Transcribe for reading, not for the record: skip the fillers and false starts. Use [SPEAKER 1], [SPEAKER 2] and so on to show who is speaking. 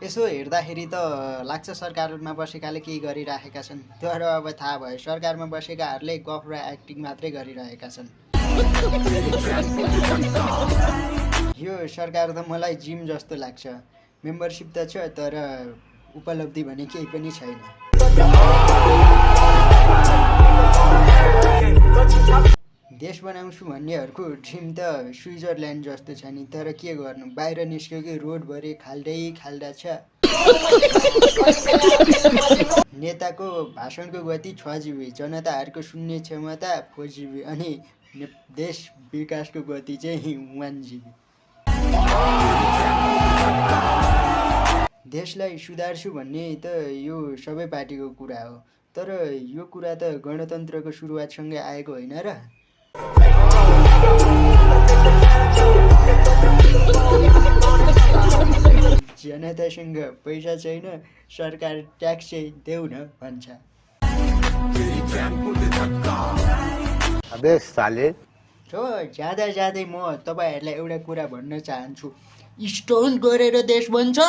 [SPEAKER 1] यसो हेर्दाखेरि त लाग्छ सरकारमा बसेकाले केही गरिराखेका छन्, तर अब थाहा भयो सरकारमा बसेकाहरूले गफ र एक्टिङ मात्रै गरिरहेका छन्। यो सरकार त मलाई जिम जस्तो लाग्छ, मेम्बरसिप त छ तर उपलब्धि भने केही पनि छैन। देश बनाउँछु भन्नेहरूको ड्रिम त स्विजरल्यान्ड जस्तो छ नि, तर के गर्नु बाहिर निस्क्यो कि रोडभरि खाल्डै खाल्डा छ। नेताको भाषणको गति 6 GB, जनताहरूको सुन्ने क्षमता 4 GB अनि देश विकासको गति चाहिँ 1 GB। देशलाई सुधार्छु भन्ने त यो सबै पार्टीको कुरा हो, तर यो कुरा त गणतन्त्रको सुरुवातसँगै आएको होइन र। जनतासँग पैसा छैन, सरकार ट्याक्स चाहिँ देऊ न भन्छ।
[SPEAKER 2] अबे साले
[SPEAKER 1] हो ज्यादा ज्यादै म तपाईँहरूलाई एउटा कुरा भन्न चाहन्छु, स्टोन गरेर देश बन्छ।